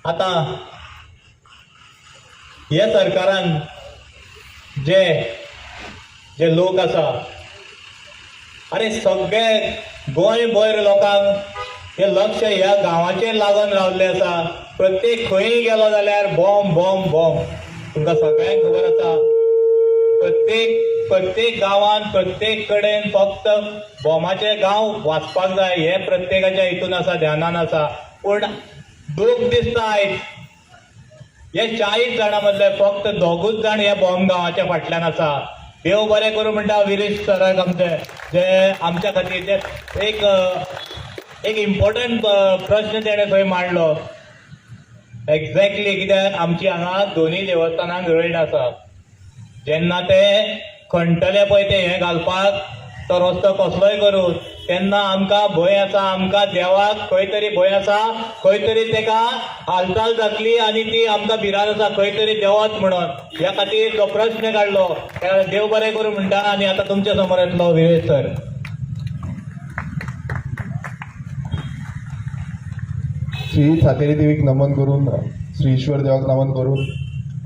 आतां हे सरकारान जे जे लोक आसा, अरे सगळे गोंयभर लोकांक हे लक्ष ह्या गांवाचेर लागून रावल्लें आसा. प्रत्येक खंयी गेलो जाल्यार बॉम्ब बॉम्ब बॉम्ब. तुमकां सगळ्यांक खबर आसा, प्रत्येक प्रत्येक गांवांत प्रत्येक कडेन फक्त बॉमाचे गांव वाचपाक जाय हे प्रत्येकाच्या हितून आसा, ध्यानान आसा. पूण दूख दिसता आयज हे 40 जाणां मदले फक्त 2 जाण हे बॉम्ब गांवाच्या फाटल्यान आसा. देव बरें करूं म्हणटा विरेश सराक आमचे, जे आमच्या खातीर जे एक एक इम्पॉर्टंट प्रश्न तेणें थंय मांडलो. एक्झॅक्टली कित्याक आमची हांगा दोनूय देवस्थानांक रयण आसा. जेन्ना ते खणटले पळय ते हें घालपाक तो रस्तो कसलोय करून, तेन्ना आमकां भंय आसा, आमकां देवाक खंय तरी भंय आसा, खंय तरी तेका हालचाल जातली आनी ती आमकां भिरांत आसा खंय तरी देवत म्हणून. ह्या खातीर तो प्रश्न काडलो. देव बरें करूं म्हणटा. आनी आतां तुमच्या समोर येतलो विरेश सर. श्री सातेरी देवीक नमन करून, श्री ईश्वर देवाक नमन करून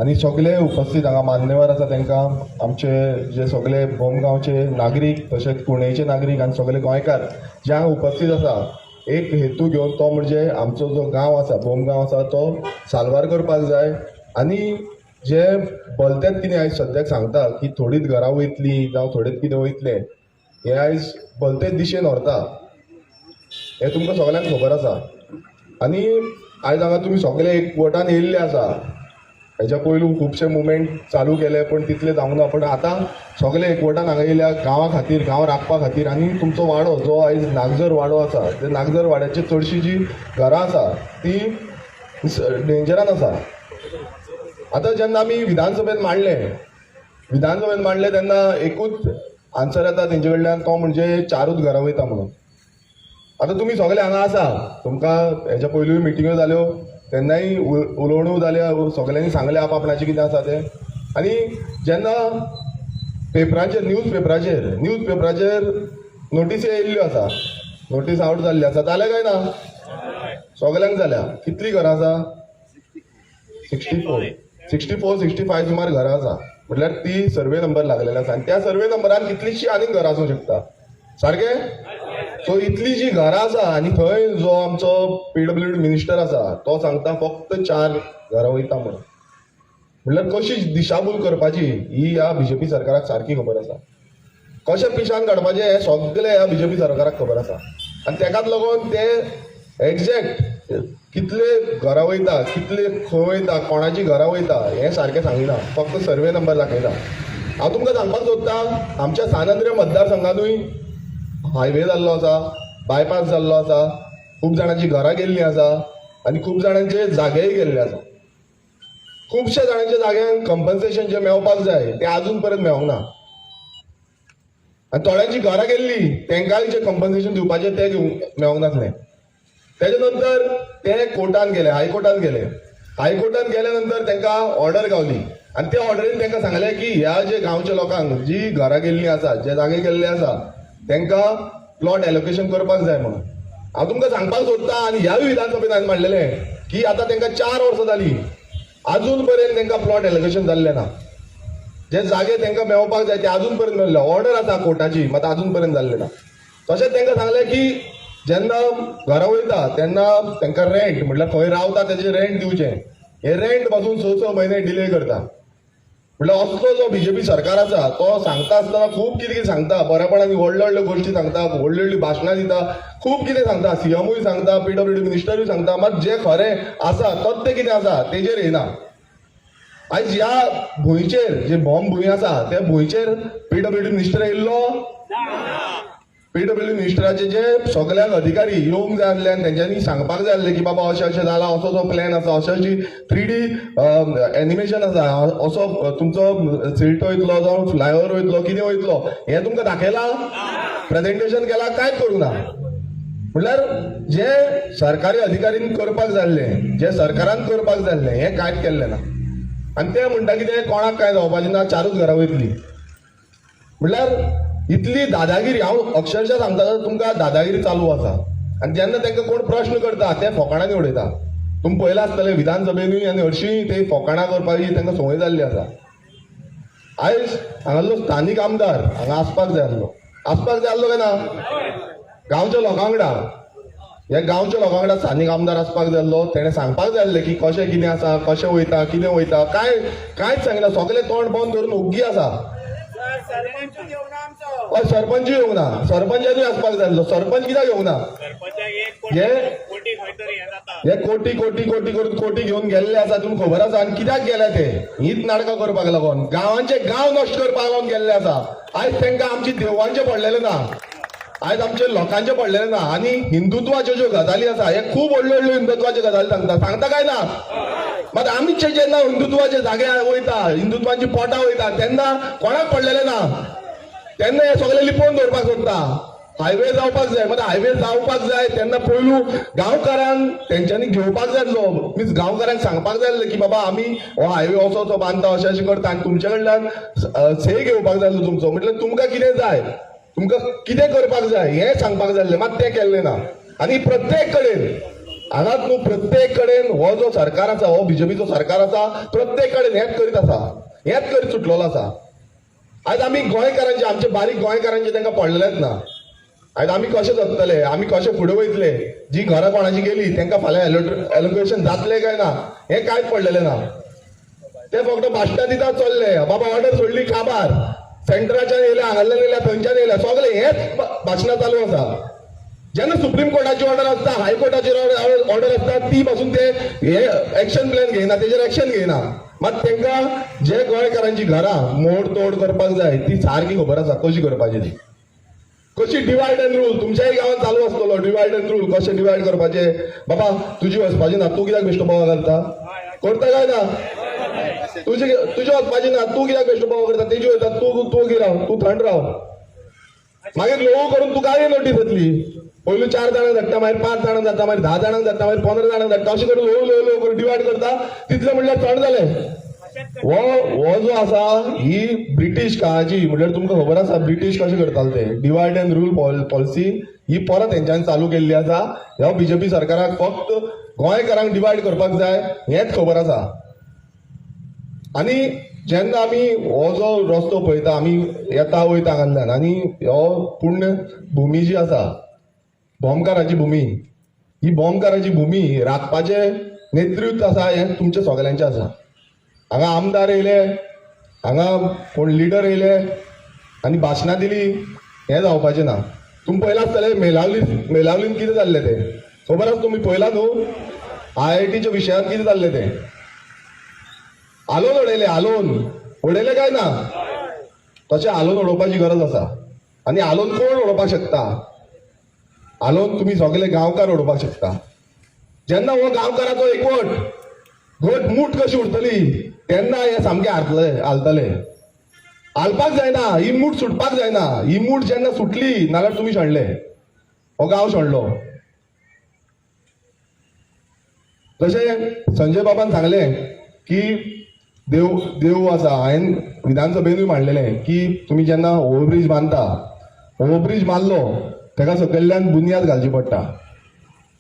आनी सगळे उपस्थित हांगा मान्यवर आसा तांकां, आमचे जे सगळे बोमगांवचे नागरीक तशेंच कुणेचे नागरीक आनी सगळे गोंयकार जे हांगा उपस्थित आसा, एक हेतू घेवन, तो म्हणजे आमचो जो गांव आसा बोमगांव आसा तो साल्वार करपाक जाय. आनी जे भलतेच कितें आयज सद्याक सांगता की थोडीच घरां वयतलीं जावं थोडीच कितें वयतलें, हें आयज भलतेच दिशेन व्हरता, हें तुमकां सगळ्यांक खबर आसा. आनी आयज हांगा तुमी सगळे एकवटान येयल्ले आसा. हेच्या पयलू खुबशे मुवमेंट चालू केले पण तितले जावंक ना, पण आतां सगळे एकवटान हांगा येयल्या गांवा खातीर, गांव राखपा खातीर. आनी तुमचो वाडो जो आयज नागझर वाडो आसा, ते नागझर वाड्याची चडशी जी घरां आसा ती डेंजरान आसा. आतां जेन्ना आमी विधानसभेन मांडलें तेन्ना एकूच आन्सर येता तेंचे कडल्यान, तो म्हणजे 4 घरां वयता म्हणून. आतां तुमी सगळे हांगा आसा, तुमकां हेच्या पयलूय मिटिंग्यो जाल्यो, तेन्नाय उलोवण्यो जाल्यो, सगळ्यांनी सांगलें आप आपणाचें कितें आसा तें. आनी जेन्ना पेपराचेर न्यूज पेपराचेर नोटीसी येयल्ल्यो आसा, नोटीस आवट जाल्ली आसा, जाल्या काय ना? सगळ्यांक जाल्या. कितलीं घरां आसा? 64 65 सुमार घरां आसा. म्हटल्यार ती सर्वे नंबर लागलेलो आसा आनी त्या सर्वे नंबरान कितलींशीं आनीक घरां आसूंक शकता, सारकें? सो इतली जी घरां आसा आनी थंय जो आमचो पीडब्ल्यूडी मिनिस्टर आसा तो सांगता फक्त 4 घरां वयता म्हणून. म्हटल्यार कशी दिशाभूल करपाची ही ह्या बीजेपी सरकाराक सारकी खबर आसा. कशें पिशान काडपाचें हें सगळें ह्या बीजेपी सरकाराक खबर आसा. आनी तेकाच लागून ते एग्जॅक्ट कितले घरां वयता, कितले खंय वयता, कोणाची घरां वयता हें सारकें सांगिना, फक्त सर्वे नंबर दाखयता. हांव तुमकां सांगपाक सोदता, आमच्या सान आंद्रे मतदारसंघानूय हायवे जाल्लो आसा, बायपास जाल्लो आसा, खूब जाणांची घरां गेल्लीं आसा आनी खूब जाणांचे जागेय गेल्ले आसा. खुबशे जाणांच्या जाग्यांक कंपन्सेशन जें मेळपाक जाय तें आजून पर्यंत मेळोंक ना. आनी थोड्यांची घरां गेल्ली तांकांय जें कंपन्सेशन दिवपाचें तें घेवंक मेळोंक नासलें. तेजे नंतर ते कोर्टान गेले, हायकोर्टान गेले. हायकोर्टान गेल्या नंतर तांकां ऑर्डर गावली आनी त्या ऑर्डरीन तांकां सांगलें की ह्या जे गांवच्या लोकांक जी घरां गेल्लीं आसा, जे जागे गेल्ले आसा, तांकां प्लॉट एलोकेशन करपाक जाय म्हणून. हांव तुमकां सांगपाक सोदता आनी ह्या विधानसभेन हांवें मांडलेलें की आतां तांकां 4 वर्सां जालीं, आजून पर्यंत तांकां प्लॉट एलोकेशन जाल्लें ना. जे जागे तांकां मेळपाक जाय ते आजून पर्यंत मेळ्ळे, ऑर्डर आसा कोर्टाची, मात आजून पर्यंत जाल्लें ना. तशेंच तांकां सांगलें की जेन्ना घरा वयता तेन्ना तांकां रेंट, म्हटल्यार खंय रावता तेजें रेंट दिवचें, हें रेंट पासून 6-6 म्हयने डिले करता. म्हटल्यार असलो जो बीजेपी सरकार आसा तो सांगता आसतना खूब कितें कितें सांगता, बरेपणान व्हडल्यो व्हडल्यो गोश्टी सांगता, व्हडल्यो व्हडल्यो भाशणां दिता, खूब कितें सांगता, सीएमूय सांगता, पीडब्ल्यूडी मिनिस्टरूय सांगता, मात जें खरें आसा तथ्य कितें आसा तेजेर येना. आयज ह्या भुंयचेर जे बॉम्ब भूंय आसा त्या भुंयचेर पीडब्ल्यूडी मिनिस्टर येयल्लो, पीडब्ल्यूडी मिनिस्टराचे जे सगळ्यांक अधिकारी येवंक जाय आसले आनी तेंच्यांनी सांगपाक जाय आसलें की बाबा अशें अशें जालां, असो असो प्लॅन आसा, अशें अशी 3D animation आसा, असो तुमचो सिल्ट वयतलो जावं फ्लायओवर वयतलो, कितें वयतलो, हें तुमकां दाखयलां, प्रेजेंटेशन केलां, कांयच करूंक ना. म्हटल्यार जे सरकारी अधिकारीन करपाक जाय आसलें, जे सरकारान करपाक जाय आसलें, हें कांयच केल्लें ना. आनी ते म्हणटा कितें कोणाक कांय जावपाचें ना, 4 घरां वयतलीं. म्हटल्यार इतली दादागिरी, हांव अक्षरशः सांगता तुमकां, दादागिरी चालू आसा. आनी जेन्ना तांकां कोण प्रश्न करता ते फोकाणांनी उडयता. तुमी पळयलां आसतलें विधानसभेनूय आनी हरशीं ते फोकाणां करपाची तांकां संवय जाल्ली आसा. आयज हांगासलो स्थानीक आमदार हांगा आसपाक जाय आसलो, आसपाक जाय आसलो काय ना? गांवच्या लोकां वांगडा, ह्या गांवच्या लोकां वांगडा स्थानीक आमदार आसपाक जाय आसलो. तेणें सांगपाक जाय आसलें की कशें कितें आसा, कशें वयता, कितें वयता, काय कांयच सांगिना. सगळें तोंड बंद करून ओग्गी आसा. हय, सरपंचूय येवंक ना, सरपंचानूय आसपाक जाय आसलो. सरपंच कित्याक येवंक ना? हे कोटी कोटी कोटी करून कोटी घेवन गेल्ले आसा, तुमकां खबर आसा. आनी कित्याक गेले ते? हीच नाटकां करपाक लागून, गांवांचे गांव नश्ट करपाक लागून गेल्ले आसा. आयज तांकां आमची देवळांचें पडलेलें ना, आयज आमचे लोकांचें पडलेलें ना. आनी हिंदुत्वाच्यो ज्यो गजाली आसा, हे खूब व्हडल्यो व्हडल्यो हिंदुत्वाच्यो गजाली सांगता, सांगता काय ना? मात आमचे जेन्ना हिंदुत्वाचे जागे वयता, हिंदुत्वाची पोटां वयता, तेन्ना कोणाक पडलेलें ना, तेन्ना हे सगळे लिपोवन दवरपाक सोदता. हायवे जावपाक जाय, मात हायवे जावपाक जाय तेन्ना पयलू गांवकारांक तेंच्यांनी घेवपाक जाय आसलो. मिन्स गांवकारांक सांगपाक जाय आसलें की बाबा आमी हो हायवे असो असो बांदता, अशें अशें करता, आनी तुमचे कडल्यान सही घेवपाक जाय आसलो तुमचो. म्हटल्यार तुमकां कितें जाय, तुमकां कितें करपाक जाय हें सांगपाक जाय आसलें, मात तें केल्लें ना. आनी प्रत्येक कडेन हांगाच न्हू, प्रत्येक कडेन हो जो सरकार आसा, हो बीजेपीचो सरकार आसा, प्रत्येक कडेन हेंच करीत आसा, हेंच करीत सुटलेलो आसा. आयज आमी गोंयकारांचे, आमचे बारीक गोंयकारांचे तांकां पडलेलेंच ना. आयज आमी कशें जगतले, आमी कशें फुडें वयतले? जी घरां कोणाची गेली तांकां फाल्यां एलोकेशन जातलें काय ना हें कांयच पडलेलें ना. ते फक्त भाशणां दिता चल्ले, बाबा ऑर्डर सोडली काबार, सेंटराच्यान येयल्या, हांगासल्यान येयल्या, थंयच्यान येयल्या, सगळें हेंच भाशणां चालू आसा. जेन्ना सुप्रीम कोर्टाची ऑर्डर आसता, हायकोर्टाची ऑर्डर आसता, ती पासून ते हे एक्शन प्लॅन घेयना, तेजेर एक्शन घेयना. मात तांकां जे गोंयकारांची घरां मोड तोड करपाक जाय ती सारकी खबर आसा कशी करपाची ती, कशी डिवायड एंड रूल. तुमच्याय गांवांत चालू आसतलो डिवायड एंड रूल, कशें डिवायड करपाचें. बाबा तुजी वचपाची ना, तूं कित्याक बेश्टो पावा घालता, करता काय ना? तुजी तुजी वचपाची ना, तूं कित्याक बेश्टो पावा करता? तेजी वयता, तूं तूं राव, तूं थंड राव. मागीर ल्हवू करून तुकाय नोटीस येतली. पयलू 4 जाणांक धाडटा, मागीर 5 जाणांक धाडटा, मागीर 10 जाणांक धाडटा, मागीर 15 जाणांक धाडटा, अशें करून ल्हवू ल्हवू ल्हवू करून डिवायड करता. तितलें म्हणल्यार थंड जालें. हो जो आसा ही ब्रिटीश काळाची, म्हणल्यार तुमकां खबर आसा ब्रिटीश कशें करताले ते, डिवायड एंड रूल पॉलिसी ही परत हेंच्यांनी चालू केल्ली आसा. ह्या बीजेपी सरकाराक फक्त गोंयकारांक डिवायड करपाक जाय हेंच खबर आसा. आनी जेन्ना आमी हो जो रस्तो पळयता, आमी येता वयता हांगांतल्यान, आनी हो पुण्य भुमी जी आसा, भोमकाराची भुमी, ही भोमकाराची भुमी राखपाचें नेतृत्व आसा हें तुमचें सगल्यांचें आसा. हांगा आमदार येयले, हांगा कोण लिडर येयले आनी भाशणां दिली, हें जावपाचें ना. तुमी पळयलां आसतलें मेलावली, मेलावलीन कितें जाल्लें तें खबर आसा, तुमी पळयलां न्हू? आयआयटीच्या विशयांत कितें जाल्लें तें, हालोवन उडयलें, हालोवन उडयलें काय ना? तशें हालोवन उडोवपाची गरज आसा. आनी हालोवन कोण उडोवपाक शकता? हालोवन तुमी सगळे गांवकार उडोवपाक शकता. जेन्ना हो गांवकाराचो एकवट घट मूठ कशी उरतली तेन्ना हे सामकें हारतले, हालतले. हालपाक जायना, ही मूठ सुटपाक जायना. ही मूठ जेन्ना सुटली नाल्यार तुमी शेणले, हो गांव शेणलो. जशें संजय बाबान सांगलें की देव देव आसा, हांवें विधानसभेनूय मांडलेलें की तुमी जेन्ना ओवरब्रीज बांदता, ओवरब्रीज बांदलो ताका सकयल्यान बुन्याद घालची पडटा,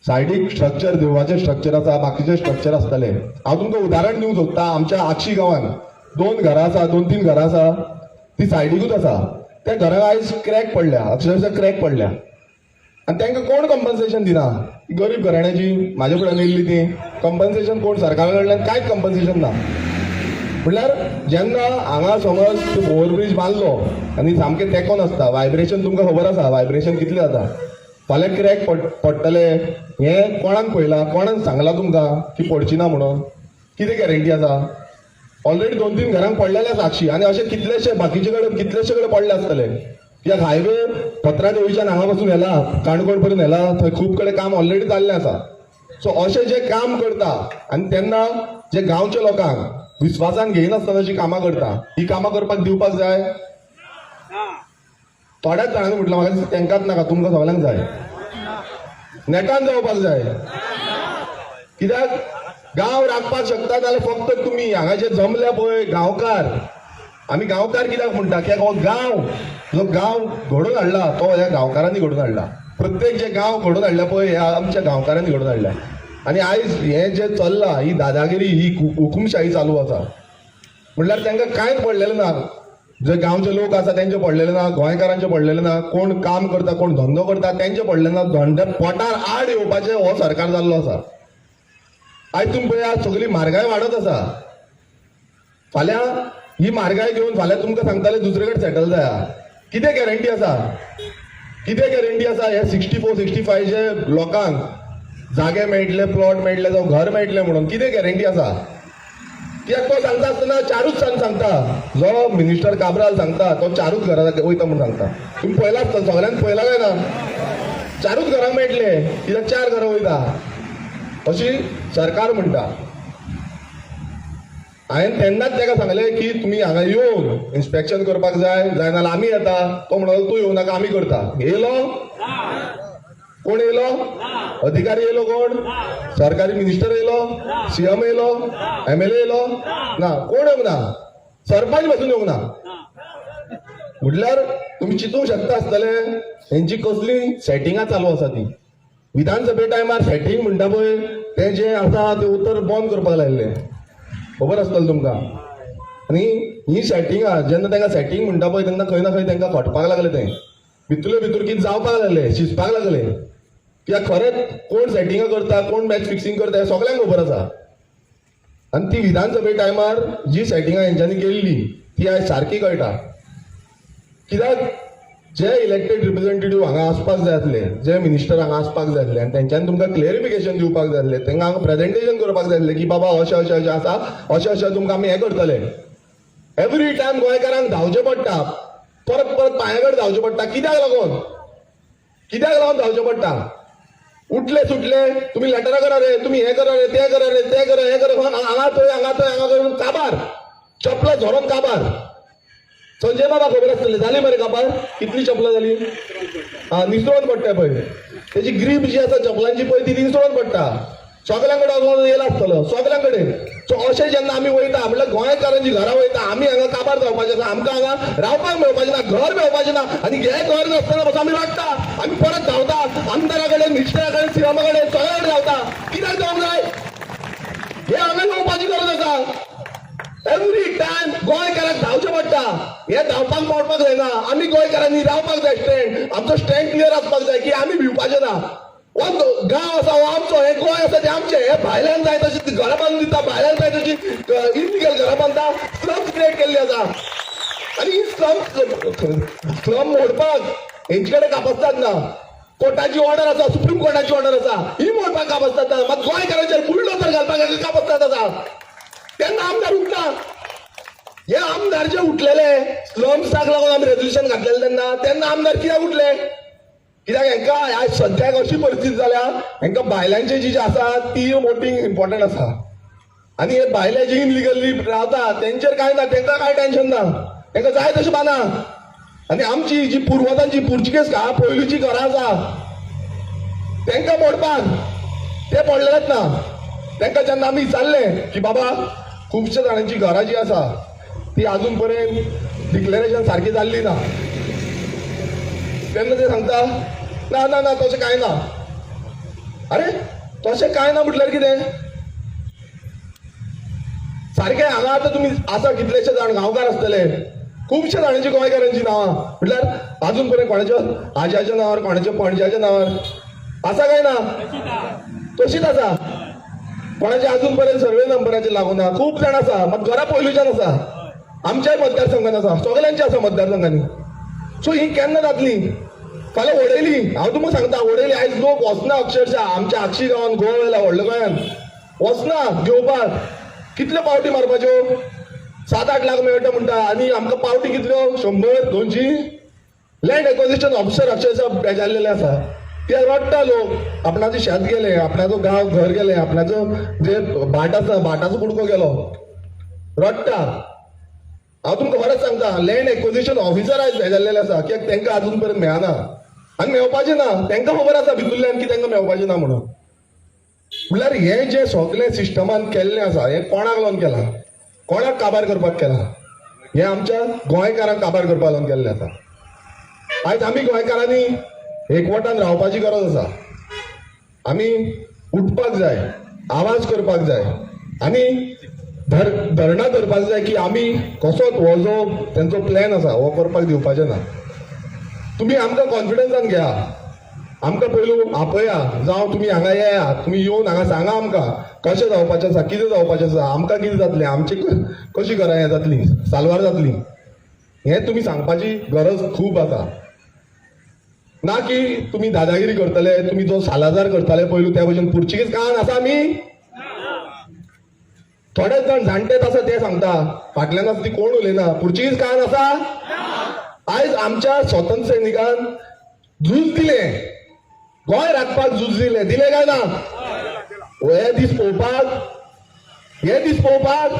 सायडीक स्ट्रक्चर, देवळाचें स्ट्रक्चर आसा, बाकीचें स्ट्रक्चर आसतलें. हांव तुमकां उदाहरण दिवंक सोदता. आमच्या आक्षी गांवांत 2 घरां आसा, 2-3 घरां आसा, ती सायडीकूच आसा. त्या घराक आयज क्रॅक पडल्या, अक्षरशः क्रॅक पडल्या, आनी तांकां कोण कंपन्सेशन दिना. गरीब घराण्याची म्हाजे फुड्यान येयल्ली ती कंपन्सेशन कोण सरकारा कडल्यान कांयच कंपन्सेशन ना. म्हणल्यार जेन्ना हांगा समज ओवरब्रीज बांदलो आनी सामकें तेंकोन आसता, वायब्रेशन तुमकां खबर आसा, वायब्रेशन कितलें जाता, फाल्यां क्रॅक पडटले हें कोणाक पळयलां, कोणाक सांगलां तुमकां की पडची ना म्हणून? कितें गॅरंटी आसा? ऑलरेडी 2-3 घरांक पडलेले आसा आक्षी, आनी अशे कितलेशे बाकीचे कडेन कितलेशे कडेन पडले आसतले. कित्याक हायवे पत्रादेवीच्यान हांगा पासून येला, काणकोण पर्यंत येला, थंय खूब कडेन काम ऑलरेडी जाल्लें आसा. सो अशें जे काम करता आनी तेन्ना जे गांवच्या लोकांक विस्वासान घेयनासतना जी कामां करता, ही कामां करपाक दिवपाक जाय. थोड्याच जाणांनी म्हटलां म्हाका तांकांच नाका, तुमकां सगल्यांक जाय, नेटान जावपाक जाय. कित्याक गांव राखपाक शकता जाल्यार फक्त तुमी हांगा जे जमल्या पळय गांवकार, आमी गांवकार कित्याक म्हणटा, कित्याक हो गांव जो गांव घडोवन हाडला तो ह्या गांवकारांनी घडोवन हाडला. प्रत्येक जे गांव घडोवन हाडल्या पळय ह्या आमच्या गांवकारांनी घडोवन हाडल्या. आनी आयज हें जें चल्लां ही दादागिरी, ही हुकुमशाही चालू आसा. म्हणल्यार तांकां कांयच पडलेलें ना. जे गांवचे लोक आसा तेंचे पडलेले ना, गोंयकारांचे पडलेले ना, कोण काम करता कोण धंदो करता तेंचे पडलेले ना. धंदे पोटार आड येवपाचें हो सरकार जाल्लो आसा. आयज तुमी पळयात सगळी म्हारगाय वाडत आसा. फाल्यां ही म्हारगाय घेवन फाल्यां तुमकां सांगताले दुसरे कडेन सेटल जाया. कितें गॅरंटी आसा? कितें गॅरंटी आसा हे 64 65 जे लोकांक जागे मेळटले, प्लॉट मेळटले, जावं घर मेळटलें म्हणून कितें गॅरंटी आसा? कित्याक तो सांगता आसतना चारूच जाण सांगता, जो मिनिस्टर काब्राल सांगता तो चारूच घरां वयता म्हूण सांगता. तुमी पळयला आसतलें, सगळ्यांनी पळयला काय ना? चारूच घरांक मेळटले कित्याक 4 घरां वयता अशी सरकार म्हणटा. हांवें तेन्नाच ताका सांगलें की तुमी हांगा येवन इन्स्पेक्शन करपाक जाय, जायना जाल्यार आमी येता. तो म्हणलो तूं येवं नाका, आमी करता. येयलो कोण? येयलो अधिकारी? येयलो कोण? सरकारी मिनिस्टर येयलो? सीएम येयलो? एमएलए येयलो? ना, कोण येवंक ना, सरपंच पासून येवंक ना. म्हणल्यार तुमी चिंतूंक शकता आसतले हेंची कसली सेटिंगां चालू आसा ती. विधानसभे टायमार सेटींग म्हणटा पळय तें जें आसा तें उतर बंद करपाक लायिल्लें, खबर आसतलें तुमकां. आनी ही सेटिंगां जेन्ना तांकां सेटींग म्हणटा पळय तेन्ना खंय ना खंय तांकां खटपाक लागलें, तें भितरले भितर कितें जावपाक लागलें, शिजपाक लागलें. कित्याक खरेंच कोण सेटिंगां करता, कोण मॅच फिक्सिंग करता हें सगळ्यांक खबर आसा. आनी ती विधानसभे टायमार जी सेटिंगां हेंच्यांनी केल्ली ती आयज सारकी कळटा. कित्याक जे इलेक्टेड रिप्रेझेंटेटिव्ह हांगा आसपाक जाय आसले, जे मिनिस्टर हांगा आसपाक जाय आसले आनी तेंच्यांनी तुमकां क्लेरिफिकेशन दिवपाक जाय आसलें, तांकां हांगा प्रेजेंटेशन करपाक जाय आसलें की बाबा अशें अशें अशें आसा, अशें अशें तुमकां आमी हें करतले. एवरी टायम गोंयकारांक धांवचें पडटा, परत परत पांया कडेन धांवचें पडटा. कित्याक लागून? कित्याक लागून धांवचें पडटा? उठले सुटले तुमी लेटरां करा रे, तुमी हें करा रे, तें करा रे, तें करा, हें करा, हांगा थंय हांगा थंय हांगा करून काबार, चपलां झरोन काबार. संजय बाबा खबर आसतले जाली मरे काबार, कितली चपलां जाली? हा, निसरोन पडटा पळय, तेजी ग्रीप जी आसा चपलांची पळय ती निसरोन पडटा. सगळ्यां कडेन येयला आसतलो, सगळ्यां कडेन. सो अशें जेन्ना आमी वयता म्हणल्यार गोंयकारांची घरां वयता, आमी हांगा काबार जावपाचें आसा, आमकां हांगा रावपाक मेळपाचें ना, घर मेळपाचें ना. आनी हें घर नासतना बस आमी रडटा, आमी परत धांवता आमदारा कडेन, मिनिस्टरा कडेन, सीएमा कडेन, सगळ्या कडेन धांवता. कित्याक जावंक जाय? हें हांगा येवपाची गरज आसा. एवरी टायम गोंयकारांक धांवचें पडटा. हें धांवपाक पडपाक जायना. आमी गोंयकारांनी रावपाक जाय स्टँड, आमचो स्टँड क्लियर आसपाक जाय की आमी भिवपाचें ना. हो गांव आसा हो आमचो, हें गोंय आसा तें आमचें. हें भायल्यान जाय तशी घरां बांदून दिता, भायल्यान जाय तशी इलिगल घरां बांदता, स्लम्स क्रिएट केल्ली आसा. आनी ही स्लम मोडपाक हेंचे कडेन कापस्तात ना. कोर्टाची ऑर्डर आसा, सुप्रीम कोर्टाची ऑर्डर आसा, ही मोडपाक कापस्तात ना. मात गोंयकारांचेर बुलडोजर घालपाक कापस्तात आसा. तेन्ना आमदार उठता. हे आमदार जे उठलेले स्लम्साक लागून आमी रेजोल्युशन घातलेलें तेन्ना, तेन्ना आमदार कित्याक उठले? कित्याक हेंकां आयज सद्याक अशी परिस्थिती जाल्या, हेंकां बायलांची जी आसा ती वोटींग इम्पॉर्टंट आसा. आनी हे बायले जी इलिगली रावता तेंचेर कांय ना, तेंकां कांय टेन्शन ना, तेंकां जाय तशें बांदा. आनी आमची जी पुर्वजांची पुर्तुगेज काळा पयलूची घरां आसा तेंकां मोडपाक ते पडलेलेच ना. तेंकां जेन्ना आमी विचारलें की बाबा खुबश्या जाणांची घरां जी आसा ती आजून पर्यंत डिक्लेरेशन सारकी जाल्ली ना, तेन्ना ते सांगता ना ना ना तशें कांय ना. अरे तशें कांय ना म्हटल्यार कितें? सारकें हांगा आतां तुमी आसा कितलेशे जाण गांवकार आसतले, खुबशे जाणांची गोंयकारांची नांवां म्हटल्यार आजून पर्यंत कोणाच्या आज्याच्या नांवार, कोणाच्या पणज्याच्या नांवार आसा काय ना? तशीच आसा. कोणाचे अजून पर्यंत सर्वे नंबराचेर लागूं ना, खूब जाण आसा. मात घरां पयलूच्यान आसा, आमच्याय मतदारसंघान आसा, सगळ्यांची आसा मतदारसंघांनी. सो ही केन्ना जातली? फाल्यां वडयली, हांव तुमकां सांगता, वडयली आयज लोक वचना अक्षरशः. आमच्या आक्षी गांवान, गोवा वयल्या व्हडल्या गोंयान वचना घेवपाक. कितल्यो पावटी मारपाच्यो? 7-8 लाख मेळटा म्हणटा, आनी आमकां पावटी कितल्यो? 100 200. लँड एक्विजिशन ऑफिसर अक्षरशः बेजारलेले आसा. ते रडटा लोक, आपणाचें शेत गेलें, आपणाचो गांव घर गेलें, आपणाचो जे भाट आसा भाटाचो कुडको गेलो, रडटा. हांव तुमकां खरेंच सांगता, लँड एक्विजिशन ऑफिसर आयज बेजारलेले आसा कित्याक तांकां आजून पर्यंत मेळना आनी मेळपाचें ना. तांकां खबर आसा भितूरल्यान की तांकां मेळपाचें ना म्हणून. म्हणल्यार हें जें सगळें सिस्टमान केल्लें आसा हें कोणाक लागून केलां? कोणाक काबार करपाक केलां? हें आमच्या गोंयकारांक काबार करपाक लागून केल्लें आसा. आयज आमी गोंयकारांनी एकवटान रावपाची गरज आसा. आमी उठपाक जाय, आवाज करपाक जाय आनी धरणां धरपाक जाय की आमी कसोच हो जो तेंचो प्लॅन आसा हो करपाक दिवपाचें ना. तुमी आमकां कॉन्फिडन्सान घ्या, आमकां पयलू आपया, जावं तुमी हांगा येया, तुमी येवन हांगा सांगा आमकां कशें जावपाचें आसा, कितें जावपाचें आसा, आमकां कितें जातलें, आमची कशी घरां हें जातलीं, साल्वार जातली, हें तुमी सांगपाची गरज खूब आसा. ना की तुमी दादागिरी करतले, तुमी जो सालाजार करताले पयलू त्या भशेन पुर्तुगीज कान आसा आमी. थोडेच जाण जाणटेच आसा ते सांगता, फाटल्यान आसा ती कोण उलयना. पुर्तुगीज कान आसा. आयज आमच्या स्वतंत्र सैनिकान झूज दिलें, गोंय राखपाक झूज दिलें, दिलें काय ना? हे दीस पळोवपाक, हे दीस पळोवपाक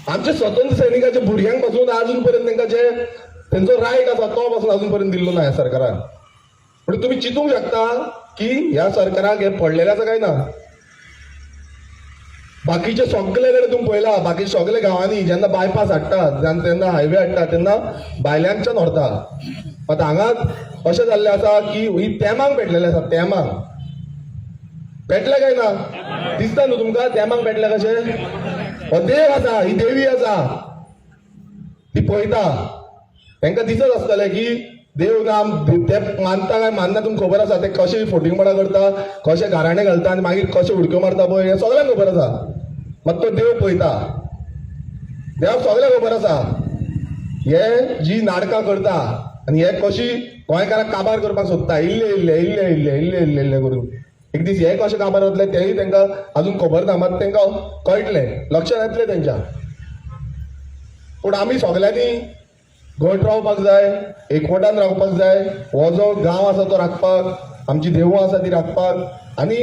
आमच्या स्वतंत्र सैनिकाच्या भुरग्यांक पासून अजून पर्यंत तांकां जे तेंचो रायट आसा तो पासून अजून पर्यंत दिल्लो ना ह्या सरकारान. म्हणजे तुमी चिंतूंक शकता की ह्या सरकाराक हें पडलेलें आसा काय ना. बाकीचे सगळे कडेन तुमी पळयला, बाकीचे सगळे गांवांनी जेन्ना बायपास हाडटा, तेन्ना हायवे हाडटा, तेन्ना भायल्यांच्यान व्हरता. आतां हांगा अशें जाल्लें आसा की ही तेमांक पेटलेलें आसा. तेमांक पेटलें काय ना? दिसता न्हू तुमकां तेमांक पेटलें कशें? हो देव आसा, ही देवी आसा, ती पळयता. तांकां दिसत आसतलें की देव ना, ते मानता काय मानना तुमकां खबर आसा. ते कशे फोटिंगपणां करता, कशे गाराणे घालता आनी मागीर कशे उडक्यो मारता पळय, हें सगळ्यांक खबर आसा. मात तो देव पळयता, देवाक सगळ्यांक खबर आसा हे जी नाटकां करता आनी हे कशी गोंयकारांक काबार करपाक सोदता, इल्ले इल्ले इल्ले इल्ले इल्ले इल्ले इल्ले करून एक दीस हे कशे काबार जातले तेय तांकां अजून खबर ना, मात तांकां कळटलें, लक्षात येतलें तेंच्या. पूण आमी सगल्यांनी घट रावपाक जाय, एकवटान रावपाक जाय. हो जो गांव आसा तो राखपाक, आमची देवळां आसा ती राखपाक आनी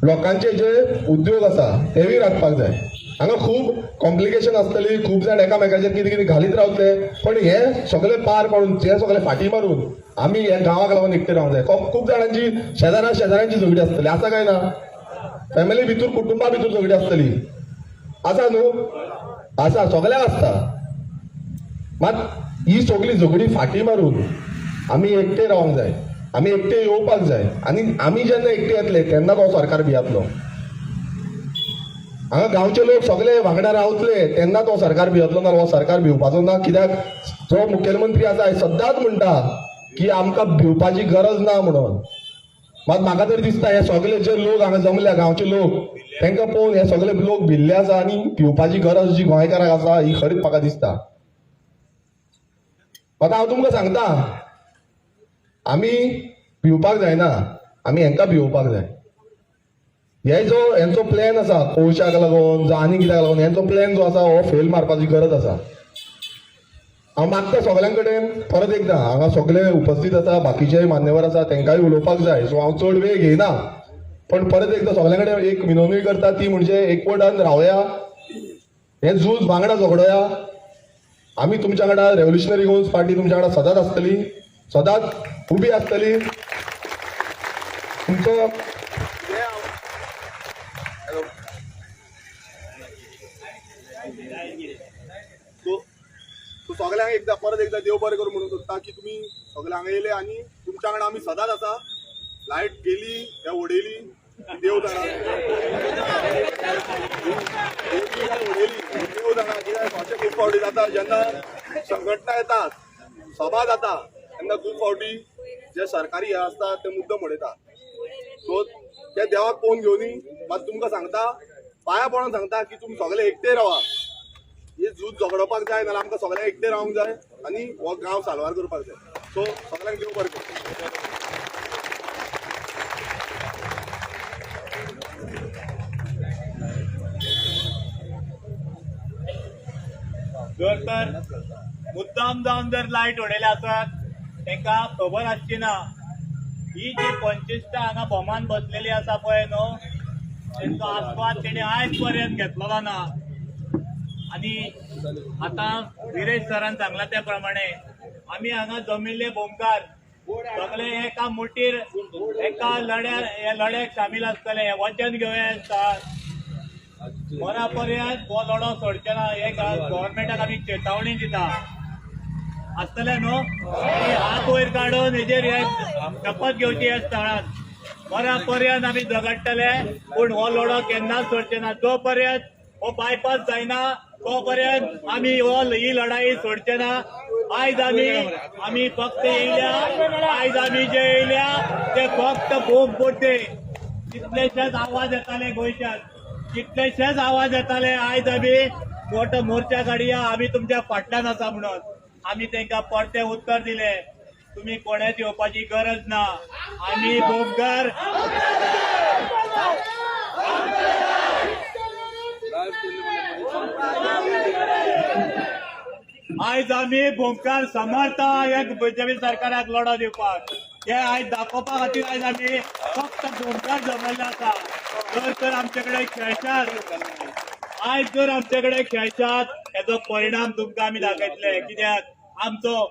लोकांचे जे उद्योग आसा तेवूय राखपाक जाय. हांगा खूब कॉम्प्लिकेशन आसतली, खूब जाण एकामेकाचेर कितें कितें घालीत रावतले, पण हे सगळे पार पाडून, हे सगळे फाटी मारून आमी ह्या गांवाक लागून एकटे रावंक जाय. खूब जाणांची शेजारा शेजाऱ्यांची झगडी आसतली, आसा काय ना? फॅमिली भितर, कुटुंबा भितर झगडी आसतली, आसा न्हू? आसा, सगळ्यांक आसता. मात ही सगळी झगडी फाटी मारून आमी एकटे रावंक जाय, आमी एकटे येवपाक जाय. आनी आमी जेन्ना एकटे येतले तेन्ना तो सरकार भियेतलो. हांगा गांवचे लोक सगळे वांगडा रावतले तेन्ना तो सरकार भियेतलो, ना हो सरकार भिवपाचो ना. कित्याक जो मुखेलमंत्री आसा सदांच म्हणटा की आमकां भिवपाची गरज ना म्हणून. मात म्हाका तरी दिसता हे सगळे जे लोक हांगा जमल्या गांवचे लोक, तांकां पळोवन हे सगळे लोक भिल्ले आसा आनी भिवपाची गरज जी गोंयकारांक आसा ही खरीच म्हाका दिसता. आतां हांव तुमकां सांगता, आमी भिवपाक जायना, आमी हेंकां भिवपाक जाय. हे जो हेंचो प्लॅन आसा कोळशाक लागून जावं आनी कित्याक लागून हेंचो प्लॅन जो आसा हो फेल मारपाची गरज आसा. हांव मागता सगळ्यां कडेन परत एकदां, हांगा सगळे उपस्थित आसा, बाकीचे मान्यवर आसा, तांकांय उलोवपाक जाय, सो हांव चड वेळ घेयना. पण परत एकदां सगळ्यां कडेन एक विनवणी करता ती म्हणजे एकवटान रावया, हें झूज वांगडा झगडोया. आमी तुमच्या वांगडा, रेव्होल्युशनरी गोवन्स पार्टी तुमच्या वांगडा सदांच आसतली, सदांच उबी आसतली. तुमचो सगळ्यांक एकदां परत एकदां देव बरें करूं म्हणून सोदता की तुमी सगळे हांगा येयले आनी तुमच्या वांगडा आमी सदांच आसा. लायट गेली या उडयली देव जाणा, उडयली देव जाणा. कित्याक अशें खूब फावटी जाता जेन्ना संघटना येतात, सभा जाता तेन्ना खूब फावटी जे सरकारी हे आसता ते मुद्दम उडयता. सो ते देवाक पळोवन घेवनी. मात तुमकां सांगता, पांया पडोन सांगता की तुमी सगळे एकटे रावा, हे झूज झगडोवपाक जाय, नाल्यार आमकां सगळ्यांक एकटे रावंक जाय आनी हो गांव साल्वार करपाक जाय. सो सगळ्यांक देव बरें करूं. जर तर मुद्दाम जावन जर लायट उडयल्या आसत तांकां खबर आसची ना. ही जी पंचिश्टा हांगा भोमान बसलेली आसा पळय न्हू, तेंचो आस्वाद तेणी आयज पर्यंत घेतलेलो ना. आनी आतां विरेश सरान सांगला त्या प्रमाणे आमी हांगा जमिल्ले भोमकार सगळे एका मुठीर एका लढ्यार ह्या लढ्याक सामील आसतले. हें वचन घेवया मरा पर्यंत हो लढो सोडचे ना. हे गव्हर्मेंटाक आमी चेतावणी दिता आसतले न्हू, हात वयर काडून हेजेर हे शपथ घेवची ह्या स्थळान. मरा पर्यंत आमी झगडटले, पूण हो लढो केन्नाच सोडचे ना. जो पर्यंत हो बायपास जायना तो पर्यंत आमी ही लढाई सोडचे ना. आयज आमी फक्त येयल्या, आयज आमी जे येयल्या ते फक्त बोम बोटे. कितलेशेच आवाज येताले गोंयच्यान, कितलेशेच आवाज येताले. आयज आमी मोठो मोर्चा काडया, आमी तुमच्या फाटल्यान आसा म्हणून आमी तांकां परतें उत्तर दिलें, तुमी कोणेच येवपाची गरज ना, आमी बोमकर. आयज आमी भोमकार समर्थ हे बीजेपी सरकाराक लढो दिवपाक, हे आयज दाखोवपा खातीर आयज आमी फक्त भोमकार जमयल्ले आसा. जर तर आमचे कडेन खेळशात, आयज जर आमचे कडेन खेळशात हेजो परिणाम तुमकां आमी दाखयतले. कित्याक आमचो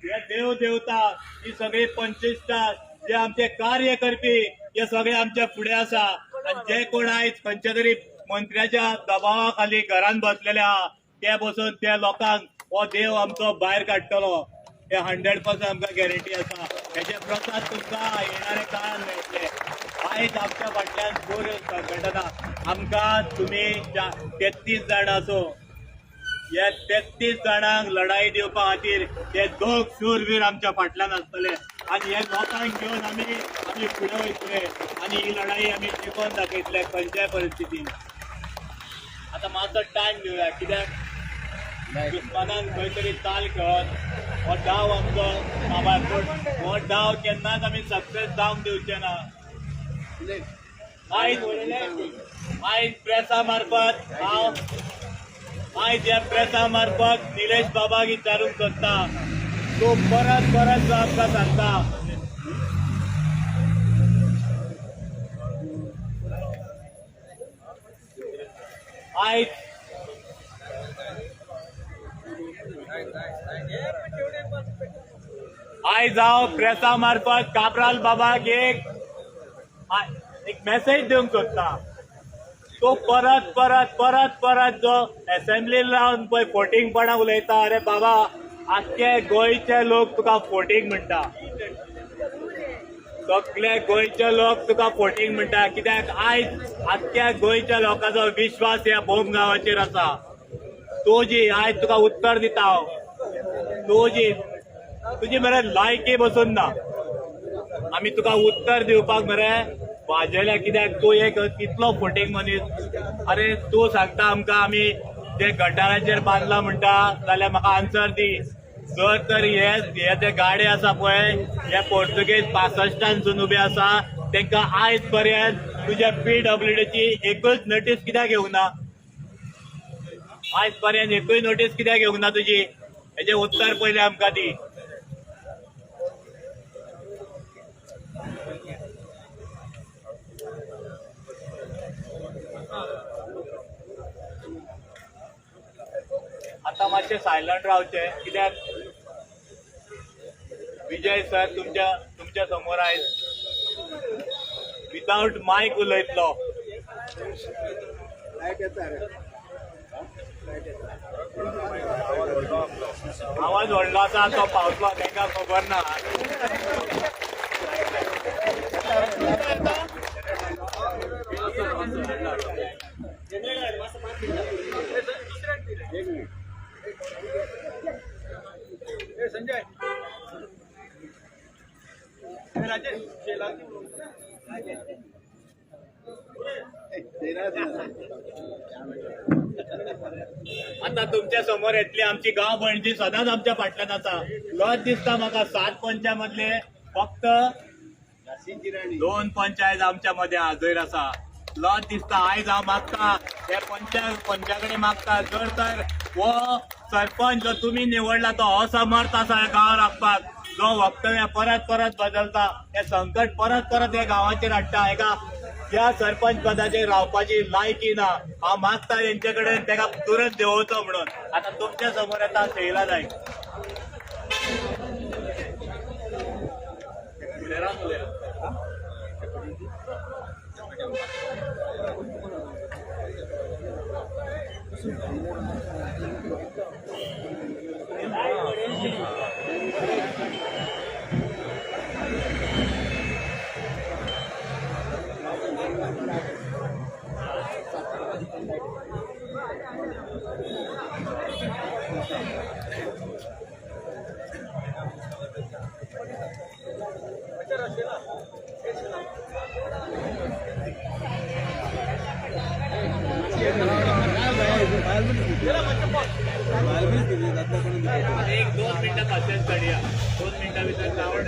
हे देव देवता ही सगळी पंचिश्टा जे आमचे कार्य करपी हे सगळे आमच्या फुडें आसा. आनी जे कोण आयज खंयच्या तरी मंत्र्याच्या दबावा खाली घरान बसलेले आहा ते बसून त्या लोकांक हो देव आमचो भायर काडटलो, हे 100% आमकां गॅरंटी आसा. हेजे प्रसाद तुमकां येणाऱ्या काळान मेळटले. आयज आमच्या फाटल्यान बऱ्यो संघटना, आमकां तुमी 33 जाण आसो, ह्या 33 जाणांक लढाई दिवपा खातीर हे दोग शूरवीर आमच्या फाटल्यान आसतले आनी हे लोकांक घेवन आमी आमी फुडें वयतले आनी ही लढाई आमी जिखोवन दाखयतले खंयच्याय परिस्थितीन. आतां मातसो टायम दिवया, कित्याक दुस्मानान खंय तरी चाल खेळत हो डाव आमचो काबार, पूण हो डाव केन्नाच आमी सक्सेस जावंक दिवचे ना. आयज आयज प्रेसा मार्फत हांव आयज ह्या प्रेसा मार्फत निलेश बाबाक विचारूंक सोदता, तो परत परत जो आमकां सांगता आयज आयज हांव प्रेसा मार्फत काब्राल बाबाक एक एक मेसेज दिवंक सोदता. तो परत परत परत परत जो एसेंब्ली रावन पळय फोटिंगपणां उलयता, अरे बाबा आख्खे गोंयचे लोक तुका फोटींग म्हणटा, सगळे गोंयचे लोक तुका फोटींग म्हणटा. कित्याक आयज आख्ख्या गोंयच्या लोकांचो विश्वास ह्या भोम गांवाचेर आसा. तूं जी आयज तुका उत्तर दिता हांव, तूं जी तुजी मरे लायकी बसून ना, आमी तुका उत्तर दिवपाक मरे वाजेल्या. कित्याक तूं एक इतलो फोटींग मनीस. अरे तूं सांगता आमकां आमी जे गटाराचेर बांदला म्हणटा, जाल्यार म्हाका आन्सर दी. जर तर हे जे गाडे आसा पळय हे पोर्तुगेज 65 सून उबे आसा, तांकां आयज पर्यंत तुज्या PWDची एकूच नोटीस कित्याक घेवंक ना? आयज पर्यंत एकूय नोटीस कित्याक घेवंक ना तुजी? हेजें उत्तर पयलें आमकां दी. आतां मातशें सायलंट रावचें, कित्याक विजय सर तुमच्या तुमच्या समोर आयज विदाउट मायक उलयतलो. आवाज व्हडलो आसा तो पावतलो तांकां खबर ना. आता तुमच्या समोर येतली आमची गांव पणजी सदांच आमच्या फाटल्यान आसा. लज दिसता म्हाका 7 पंचा मदले फक्त 2 पंचायत आमच्या मध्ये हाजीर आसा. लज दिसता. आयज हांव मागता हे पंचा कडेन मागता, जर तर हो सरपंच जो तुमी निवडला तो असमर्थ आसा ह्या गांव राखपाक, जो वक्तव्य परत परत बदलता, हे संकट परत परत ह्या गांवाचेर हाडटा, हेका ह्या सरपंच पदाचेर रावपाची लायकी ना. हांव मागता तेंचे कडेन तेका तुरंत देंवोवचो म्हणून. आतां तुमच्या समोर येता शैला नायक. एक 2 मिनटां पासियेंस काडया, 2 मिनटां भितर कावड.